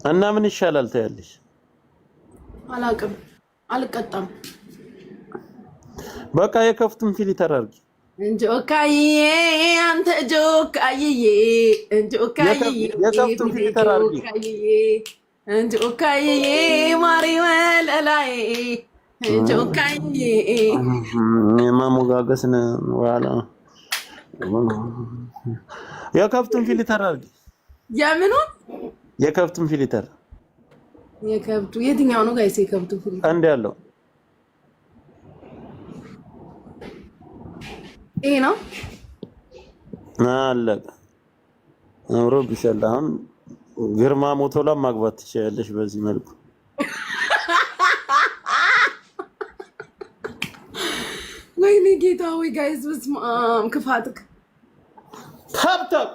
እና ምን ይሻላል ታያለሽ? አላውቅም። አልቀጣም። በቃ የከፍቱን filter አድርጊ። እንጆካዬ አንተ ጆካዬ እንጆካዬ የከፍቱን filter አድርጊ። እንጆካዬ ማሪ ወለላዬ እንጆካዬ። የማሞጋገስን በኋላ የከፍቱን filter አድርጊ። የምኑን? የከፍቱን filter። የከብቱ የትኛው ነው guys? የከብቱ filter ቀንድ ያለው። ይሄ ነው። አለቀ። አምሮብሻል። አሁን ግርማ ሞቶላ ማግባት ትችያለሽ በዚህ መልኩ። ወይኔ ጌታ ወይ guys፣ በስመ አብ ክፋትክ። Tap tap።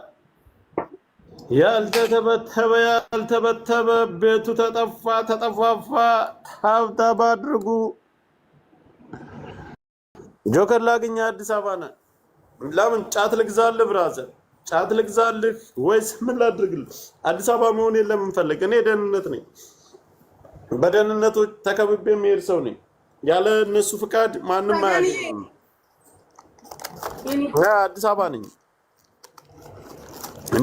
ያልተተበተበ ያልተበተበ ቤቱ ተጠፋ ተጠፋፋ። Tap tap አድርጉ። ጆከር ላግኛ አዲስ አበባ ነህ። ለምን ጫት ልግዛልህ? Brother፣ ጫት ልግዛልህ ወይስ ምን ላድርግልህ? አዲስ አበባ መሆን የለም እንፈልግ። እኔ ደህንነት ነኝ። በደህንነቶች ተከብቤ የሚሄድ ሰው ነኝ። ያለ እነሱ ፍቃድ ማንም አያገኝም። አዲስ አበባ ነኝ።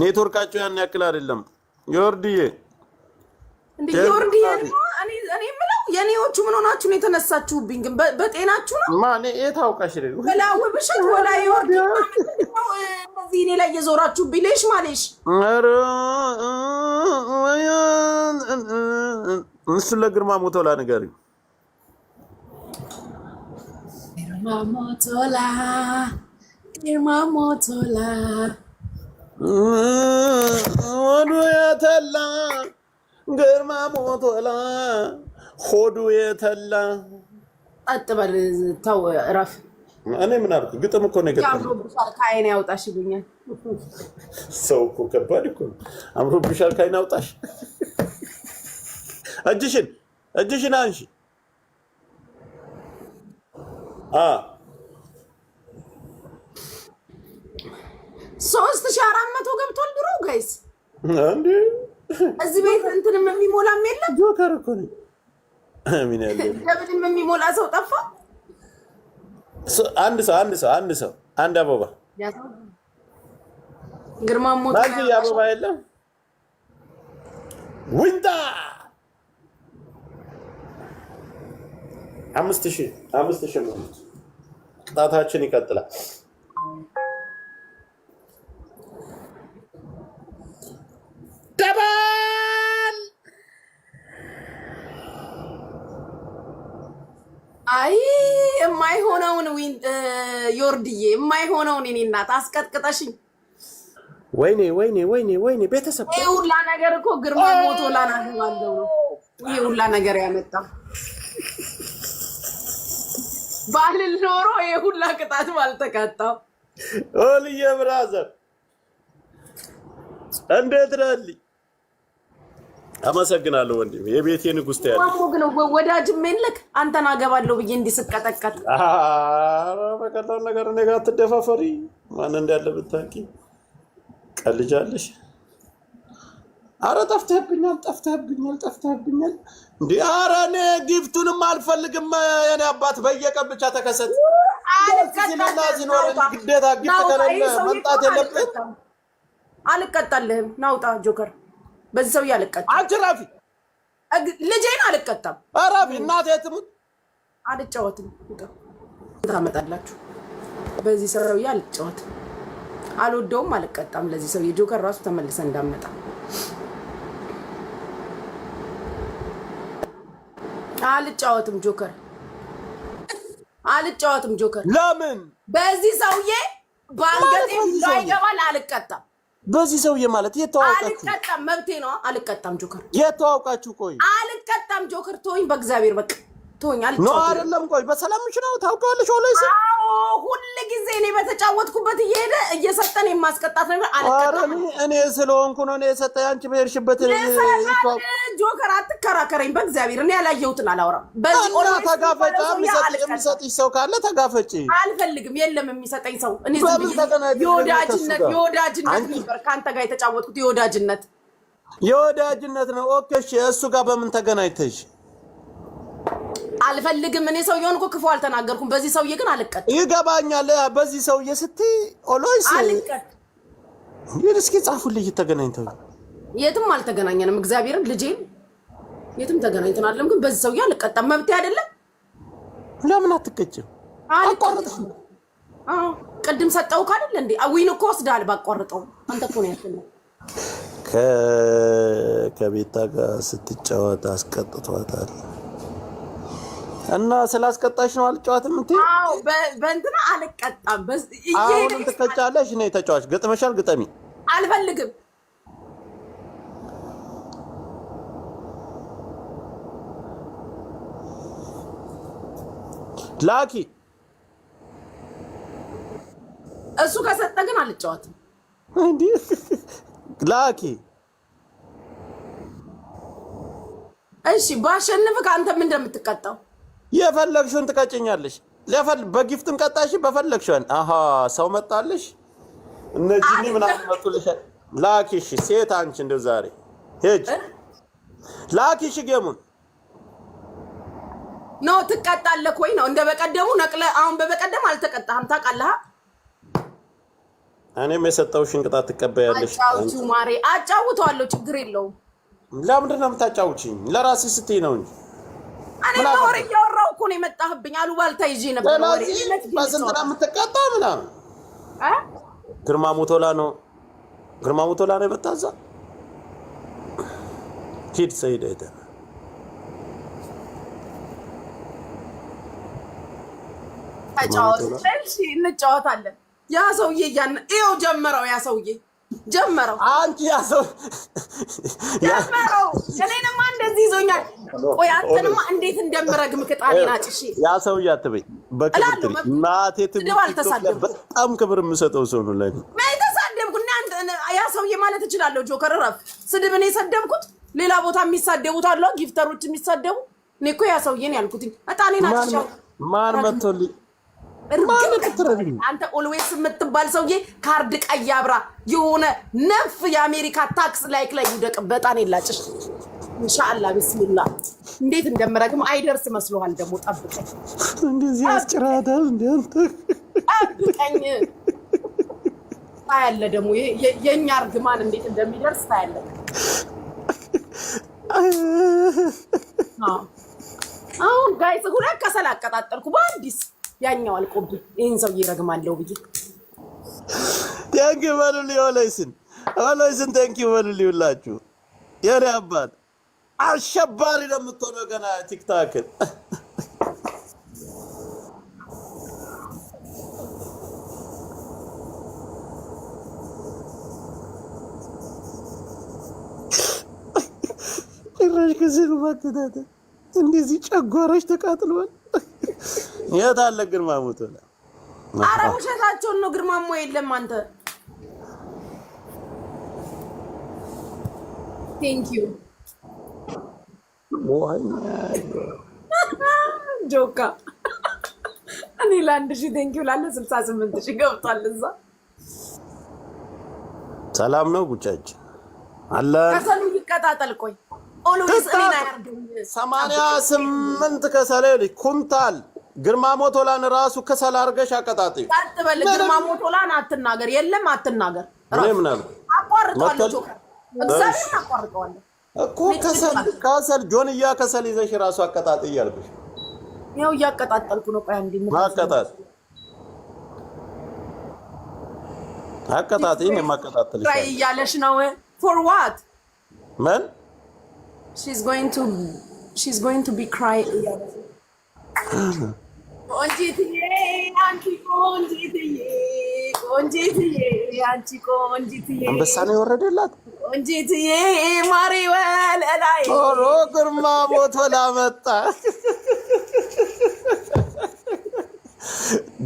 ኔትወርካቸው ያን ያክል አይደለም። ዮርድዬ። እንደ ዮርድዬ፣ እኔ የምለው የኔዎቹ ምን ሆናችሁ ነው የተነሳችሁብኝ? ግን በጤናችሁ ነው? ማን የት አውቃሽ? ወላ ውብሸት ወላ ዮርድ እንደዚህ እኔ ላይ የዞራችሁብኝ ሌሽ ማሌሽ። እሱን ለግርማ ሞቶላ ንገሪው። ግርማ ሞቶላ፣ ግርማ ሞቶላ። ሆዱ የተላ ግርማ ሞቶላ ሆዱ የተላ። ጸጥ በል ተው እረፍ። እኔ ምን አልኩ? ግጥም እኮ ነው የገጠመው። አምሮብሻል ከዓይን ያውጣሽ ይሉኛል። ሰው እኮ ከባድ እኮ ነው። አምሮብሻል ከዓይን ያውጣሽ። እጅሽን እጅሽን አንሺ። 3400 ገብቷል ድሮ guys። እንዴ። እዚህ ቤት እንትንም የሚሞላም የለም። ጆከር እኮ ነው። አሚን ያለ double ም የሚሞላ ሰው ጠፋ። አንድ ሰው፣ አንድ ሰው፣ አንድ ሰው፣ አንድ አበባ። ግርማ ሞት። ማዚ አበባ የለም። ዊንታ 5000፣ 5000 ነው። ቅጣታችን ይቀጥላል። Double። አይ የማይሆነውን ዮርድዬ፣ የማይሆነውን የኔ እናት አስቀጥቅጠሽኝ። ወይኔ ወይኔ ወይኔ ወይኔ ቤተሰብ። ይሄ ሁላ ነገር እኮ ግርማ ሞቶላን አገባለሁ ነው ይሄ ሁላ ነገር ያመጣው። ባልል ኖሮ ይሄ ሁላ ቅጣት ባልተቀጣው። ኦልዬ brother፣ እንዴት ነህልኝ? አመሰግናለሁ ወንድሜ፣ የቤቴ ንጉሥ ትያለሽ። ማሞ ግን ወዳጅም የለክ አንተን አገባለሁ ብዬ እንዲህ ስቀጠቀጥ። ኧረ በቀላል ነገር እኔ ጋር አትደፋፈሪ። ማን እንዳለ ብታውቂ ቀልጃለሽ። አረ ጠፍተህብኛል፣ ጠፍተህብኛል፣ ጠፍተህብኛል። እንዲ አረ እኔ gift ኡንም አልፈልግም። የኔ አባት በየቀን ብቻ ተከሰት ሲልና ሲኖር ግዴታ gift ከሌለ መምጣት የለብህም። አልቀጣልህም። ናውጣ ጆከር፣ በዚህ ሰውዬ አልቀጣም። አንቺ ራፊ። ልጄን አልቀጣም። ራፊ እናቴ ትሙት። አልጫወትም። ታመጣላችሁ። በዚህ ሰውዬ አልጫወትም። አልወደውም። አልቀጣም። ለዚህ ሰውዬ ጆከር ራሱ ተመልሰ እንዳመጣ አልጫወትም። ጆከር አልጫወትም። ጆከር። ለምን? በዚህ ሰውዬ በአንገቴ ይገባል። አልቀጣም። በዚህ ሰውዬ ማለት የተዋወቃችሁ? አልቀጣም። መብቴ ነው። አልቀጣም ጆከር። የተዋወቃችሁ? ቆይ። አልቀጣም ጆከር። ተወኝ በእግዚአብሔር በቃ ተወኝ። No። አልጫወትም። አይደለም። ቆይ በሰላምሽ ነው? ታውቂዋለሽ? ወላይስ? አዎ፣ ሁል ጊዜ እኔ በተጫወትኩበት እየሄደ እየሰጠን የማስቀጣት ነገር። ኧረ አልቀጣም። እኔ ስለሆንኩ ነው እኔ የሰጠ አንቺ በሄድሽበት። ጆከር አትከራከረኝ በእግዚአብሔር። እኔ ያላየሁትን አላወራም። በዚህ እና ኦንላይን ተጋፈጫ። የሚባለው ሰውዬ አልቀጣም። የሚሰጥሽ ሰው ካለ ተጋፈጪ። አልፈልግም። የለም የሚሰጠኝ ሰው። እኔ ዝም በምን ብዬ ተገናኝተሽ ከእሱ የወዳጅነት ጋር? የወዳጅነት አንቺ ነበር ከአንተ ጋር የተጫወትኩት የወዳጅነት። የወዳጅነት ነው። Okay እሺ፣ እሱ ጋር በምን ተገናኝተሽ? አልፈልግም። እኔ ሰውየውን እኮ ክፉ አልተናገርኩም። በዚህ ሰውዬ ግን አልቀጣም። ይገባኛል። በዚህ ሰውዬ ስትይ always አልቀጣም። ይህ እስኪ ጻፉልኝ። ተገናኝተው የትም አልተገናኘንም። እግዚአብሔርን ልጄን የትም ተገናኝተን አይደለም። ግን በዚህ ሰውዬ አልቀጣም። መብቴ አይደለም። ለምን አትቀጭም? አቋረጥሽ። አዎ ቅድም ሰጠው አይደል እንዴ? Win እኮ ወስደሃል። ባቋርጠው አንተ እኮ ነው ያሸነፈው። ከቤታ ጋር ስትጫወት አስቀጥቷታል። እና ስላስቀጣሽ ነው አልጫወትም እንትን። አዎ በእንትና አልቀጣም። አሁንም ትቀጫለሽ። እኔ ተጫዋች ገጥመሻል፣ ግጠሚ። አልፈልግም። ላኪ። እሱ ከሰጠ ግን አልጫወትም። እንዲህ ላኪ። እሺ ባሸንፍ ከአንተ ምን እንደምትቀጣው የፈለግሽውን ትቀጭኛለሽ። በ gift ም ቀጣሽ፣ በፈለግሽውን። አሃ ሰው መጣልሽ፣ እነ ጂኒ ምናምን መጡልሽ። ላኪ። እሺ ሴት አንቺ እንደው ዛሬ ሂጅ ላኪ። እሺ game ኡን No ትቀጣለህ ወይ ነው እንደ በቀደሙ ነቅለ። አሁን በበቀደም አልተቀጣህም ታውቃለህ። እኔም የሰጠውሽን ቅጣት ትቀበያለሽ። አጫውቹ ማሬ አጫውተዋለሁ፣ ችግር የለውም። ለምንድን ነው የምታጫውችኝ? ለራስሽ ስትይ ነው እንጂ እኔ ወሬ እያወራሁ እኮ ነው የመጣህብኝ። አሉባልታ ይዤ ነበር። በስንት ነው የምትቀጣ ምናምን። ግርማ ሞቶላ ነው፣ ግርማ ሞቶላ ነው የመጣ እዛ። ሂድ ሰይድ አይተህ ተጫወት። እሺ እንጫወታለን። ያ ሰውዬ እያን ይኸው ጀመረው። ያ ሰውዬ ጀመረው። አንቺ ያ ሰው ጀመረው። እኔንማ እንደዚህ ይዞኛል። ቆይ አንተንማ እንዴት እንደምረግም ቅጣኔን አጭሼ። ያ ሰውዬ አትበይ፣ በክብር ትሪ እናቴ ትሙት። በጣም ክብር የምሰጠው ሰው ነው። ላይ ተሳደብኩ እና ያ ሰውዬ ማለት እችላለሁ። ጆከር እረፍ። ስድብ እኔ የሰደብኩት ሌላ ቦታ የሚሳደቡት አሉ፣ gifter ኦች የሚሳደቡ። እኔ እኮ ያ ሰውዬን ያልኩት እጣኔን አጭሼ። ማን መጥቶልኝ አንተ always የምትባል ሰውዬ ካርድ ቀይ አብራ የሆነ ነፍ የአሜሪካ tax like ላይ ይውደቅ። በጣም የላጭሽ ኢንሻአላ ቢስሚላ እንዴት እንደምረግም አይደርስ መስሎሃል። ደግሞ ጠብቀኝ፣ እንደዚህ ያስጭራታል። እንደ አንተ ጠብቀኝ ታያለህ። ደግሞ የእኛ እርግማን እንዴት እንደሚደርስ ታያለህ። አሁን guys ሁለት ከሰል አቀጣጠልኩ በአዲስ ያኛው አልቆብኝ ይህን ሰው ይረግማለሁ ብዬ። Thank you በሉልኝ። ኦሎይስን ኦሎይስን thank you በሉልኝ ሁላችሁ። የኔ አባት አሸባሪ ነው የምትሆነው ገና ቲክታክን ጭራሽ ከስሩ ማከታተል እንደዚህ ጨጓራሽ ተቃጥሏል። የት አለ ግርማ ሞቶላ? ኧረ ውሸታቸውን ነው። ግርማሞ የለም። አንተ thank you ጆካ። እኔ ለ1,000 thank you ላለ 68,000 ገብቷል እዛ። ሰላም ነው ጉጫችን አለ። ከሰሉ ይቀጣጠል። ቆይ always እኔን አያርገኝ። 88 ከሰል ኩንታል ግርማ ሞቶላን ራሱ ከሰል አድርገሽ አቀጣጥዩ። ቀጥ በል። ግርማ ሞቶላን አትናገር። የለም አትናገር። እኔ ምን አልኩ? አቋርጠዋለሁ። እግዚአብሔርን አቋርጠዋለሁ እኮ ከሰል ከሰል ጆንያ ከሰል ይዘሽ ራሱ አቀጣጥይ እያልኩሽ። ይኸው እያቀጣጠልኩ ነው። ቆይ አንዴ ማቀጣጥ አቀጣጥይ ነው የማቀጣጥልሽ እያለሽ ነው። For what? ምን She's going to be cry እያለሽ። ቆንጂትዬ አንቺ ቆንጂትዬ ቆንጂትዬ አንቺ ቆንጂትዬ አንበሳ ነው የወረደላት። ቆንጂትዬ ማሪ ወለላይ ቶሎ ግርማ ሞቶላ መጣ።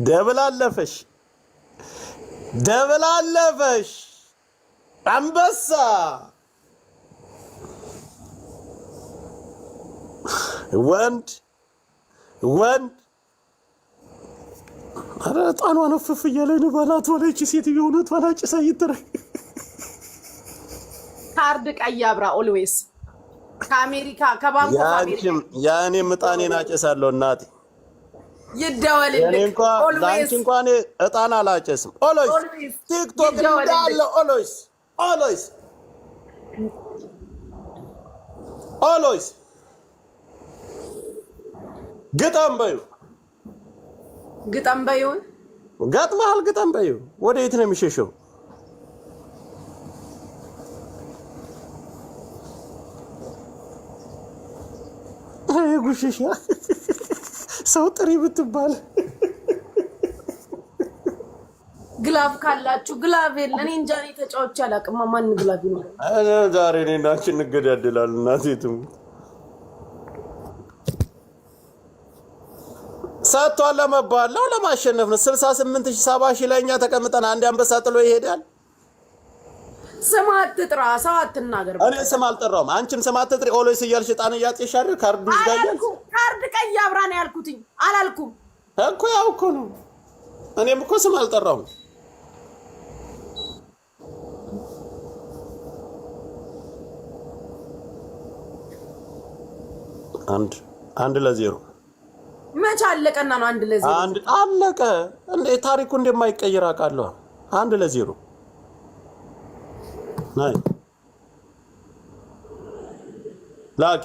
Double አለፈሽ፣ double አለፈሽ። አንበሳ ወንድ ወንድ። ኧረ ዕጣኗን እፍፍ እያለኝ ነው። ባናቷ ላይ ይህች ሴትዮ እውነቷን አጭሳ እየተረ ካርድ ቀይ አብራ always ከአሜሪካ ከባንክ ኦፍ አሜሪካ። ያንቺም ያኔ እጣኔን አጨሳለሁ እናቴ። ይደወልልክ። እኔ እንኳ ለአንቺ እንኳን እጣን አላጨስም። Always Always ቲክቶክ ይደወልልክ። እንዳለ always always always ግጠም በዩ። ግጠም በይው። ገጥመሃል፣ ግጠም በዩ። ወደ የት ነው የሚሸሸው? አይ ጉሽሻ፣ ሰው ጥሪ ብትባል። Glove ካላችሁ glove የለ። እኔ እንጃ፣ እኔ ተጫውቼ አላውቅም። ማን glove ይኖራል? እኔ ዛሬ እኔ እና አንቺ እንገዳደላለን። እናቴ ትሙት፣ ሰጥቷል ለመባል ነው፣ ለማሸነፍ ነው። 68 ሺህ 70 ሺህ ላይ እኛ ተቀምጠን አንድ አንበሳ ጥሎ ይሄዳል። ስም አትጥራ፣ ሰው አትናገር። እኔ ስም አልጠራውም። አንቺም ስም አትጥሪ። Always እያልሽ ዕጣን እያጤሽ አይደል? ካርዱ ይዝጋኛል። አላልኩም። ካርድ ቀይ አብራ ነው ያልኩትኝ። አላልኩም። እኮ ያው እኮ ነው። እኔም እኮ ስም አልጠራውም። 1-1-0። መች አለቀና ነው 1-0? አንድ አለቀ። እንዴ፣ ታሪኩ እንደማይቀየር አውቃለሁ። 1-0 ናይ ላኪ።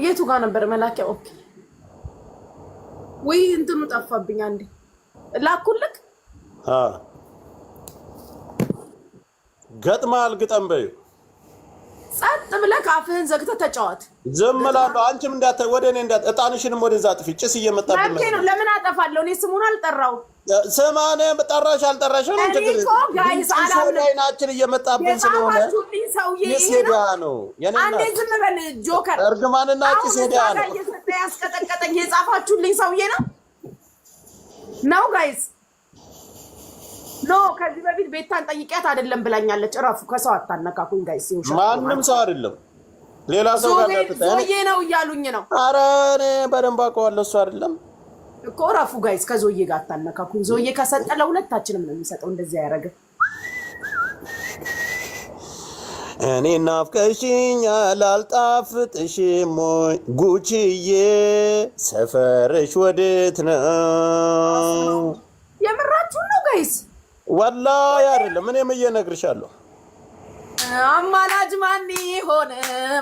የቱ ጋር ነበር መላኪያ? Okay፣ ወይ እንትኑ ጠፋብኝ። አንዴ ላኩልክ። ገጥመሃል፣ ግጠም በይው። ጸጥ ብለህ አፍህን ዘግተህ ተጫወት። ዝም እላለሁ። አንቺም እንዳተ ወደ እኔ እንዳት እጣንሽንም ወደዛ አጥፊ። ጭስ እየመጣብን። መብቴ ነው። ለምን አጠፋለሁ? እኔ ስሙን አልጠራው። ስማን ጠራሽ አልጠራሽ ነው እኔ ችግር። እኮ guys ጭስ አላምንም። ወደ አይናችን እየመጣብን ስለሆነ የጻፋችሁልኝ ሰውዬ ጭስ ይሄ ሄዳ ነው። ነው የኔ አንዴ እናት። ዝም በል ጆከር። እርግማንና አሁን ጭስ እዛ ሄዳ ጋር ነው። እየሰጠ ያስቀጠቀጠኝ የጻፋችሁልኝ ሰውዬ ነው ነው guys? No፣ ከዚህ በፊት ቤታን ጠይቂያት አይደለም ብላኛለች። እረፉ፣ ከሰው አታነካኩኝ guys። ይውሻ ማንም ሰው አይደለም፣ ሌላ ሰው ጋር እንዳትጣይ። ዞዬ ነው እያሉኝ ነው። ኧረ እኔ በደንብ አውቀዋለሁ። እሱ አይደለም። እኮ። እረፉ guys፣ ከዞዬ ጋር አታነካኩኝ። ዞዬ ከሰጠ ለሁለታችንም ነው የሚሰጠው። እንደዚህ ያደረገ። እኔ ናፍቀሽኛል አልጣፍጥሽም ወይ ጉቺዬ? ሰፈርሽ ወዴት ነው? የምራችሁን ነው guys? ወላሂ አይደለም። እኔም እየነግርሻለሁ። አማላጅ ማን ይሆን?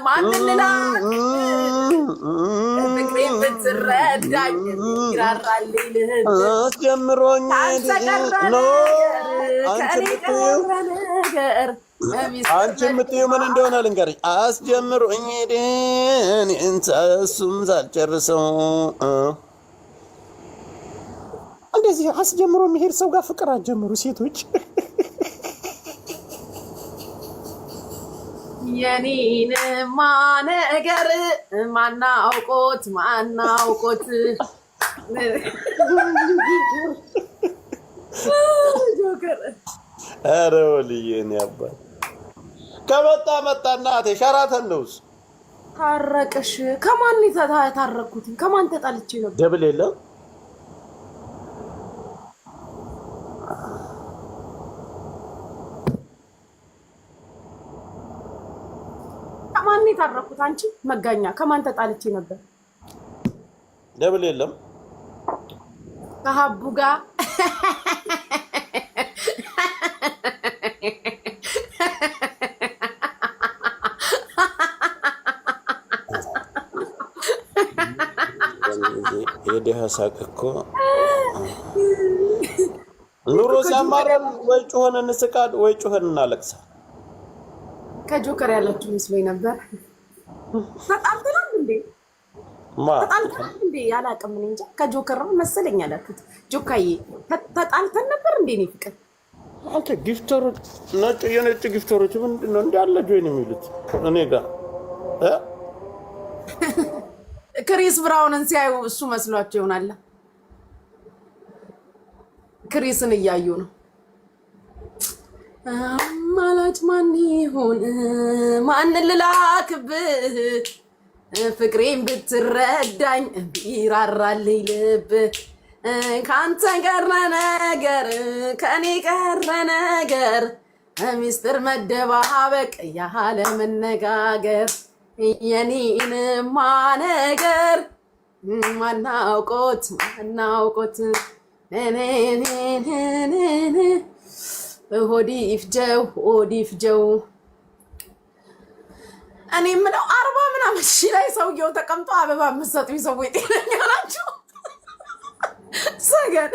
ማን ልላክ? ፍቅሬን ብትረዳኝ ይራራልኝ ልብ። አስጀምሮኝ ከአንተ ቀረ ነው ነገር አንቺ ከእኔ የምትይው ቀረ ነገር በሚስጥር አንቺ የምትይው ምን እንደሆነ ልንገርሽ። አስጀምሮኝ እኔ እሱም ሳልጨርሰው እንደዚህ አስጀምሮ የሚሄድ ሰው ጋር ፍቅር አትጀምሩ ሴቶች። የኔንማ ነገር ማናውቆት ማናውቆት ጆከር። ኧረ ወልዬ እኔ አባት ከመጣ መጣ። እናቴ ሸራተን ነውስ። ታረቅሽ? ከማን ታረቅኩት? ከማን ተጣልቼ ነበር? Double የለም። ከማን የታረቅኩት? አንቺ መጋኛ፣ ከማን ተጣልቼ ነበር? Double የለም። ከሀቡ ጋር። የድሃ ሳቅ እኮ። ኑሮ ሲያማረን ወይ ጩኸን እንስቃል ወይ ጩኸን እናለቅሳል። ከጆከር ያላችሁ መስሎኝ ነበር። ተጣልተናል እንዴ? ማ? ተጣልተናል እንዴ? አላውቅም። እኔ እንጃ። ከጆከር ነው መሰለኝ ያላችሁት። ጆካዬ ተጣልተን ነበር እንዴ? እኔ ፍቅር። አንተ gifter ኦች፣ ነጭ የነጭ gifter ኦች ምንድን ነው እንዳለ join የሚሉት እኔ ጋር እ? ክሪስ ብራውንን ሲያዩ እሱ መስሏቸው ይሆናል። ክሪስን እያዩ ነው። አማላጅ ማን ይሆን? ማን ልላክብህ? ፍቅሬን ብትረዳኝ ቢራራልኝ ልብ፣ ከአንተ ቀረ ነገር ከእኔ ቀረ ነገር። ሚስጥር መደባበቅ ያለ መነጋገር የኔንማ ነገር ማናውቆት ማናውቆት እኔኔኔኔ ሆዲ ይፍጀው ሆዲ ይፍጀው። እኔ የምለው 40 ምናምን ሺህ ላይ ሰውየው ተቀምጦ አበባ የምትሰጡኝ ሰዎች ጤነኛ ናቸው? ሰገን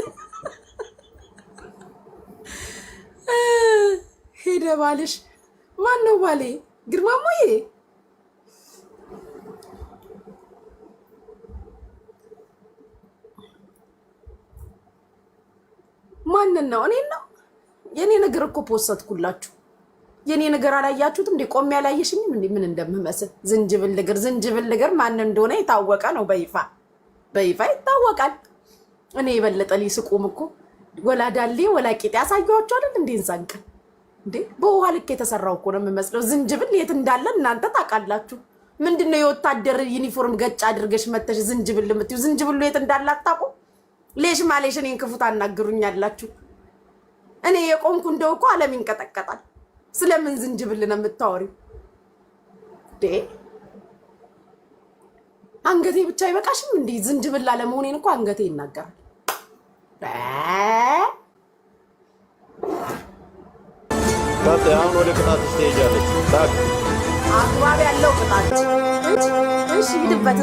ሄደ ባልሽ። ማን ነው ባሌ? ግርማሞዬ። ማንን ነው? እኔን ነው? የኔ ነገር እኮ post ኩላችሁ። የኔ ነገር አላያችሁትም እንዴ? ቆሜ አላየሽኝም እንዴ? ምን እንደምመስል ዝንጅብል እግር፣ ዝንጅብል እግር ማን እንደሆነ የታወቀ ነው። በይፋ በይፋ ይታወቃል። እኔ የበለጠ ሊስቁም እኮ ወላ ዳሌ ወላ ቂጤ ያሳየኋቸው አይደል እንዴ? እንዛን ቀን እንዴ በውሃ ልክ የተሰራው እኮ ነው የምመስለው። ዝንጅብል የት እንዳለ እናንተ ታውቃላችሁ። ምንድነው የወታደር ዩኒፎርም ገጭ አድርገሽ መተሽ ዝንጅብል የምትይው? ዝንጅብሉ የት እንዳለ አታውቁም። ሌሽ ማሌሽ እኔን ክፉ ታናግሩኛላችሁ። እኔ የቆምኩ እንደው እኮ ዓለም ይንቀጠቀጣል። ስለምን ዝንጅብል ነው የምታወሪው? አንገቴ ብቻ አይበቃሽም እንዴ? ዝንጅብል አለመሆኔን እኮ አንገቴ ይናገራል። አሁን ወደ ቅጣት ትሄጃለች። አግባብ ያለው ቅጣት። እሺ ሂድበት።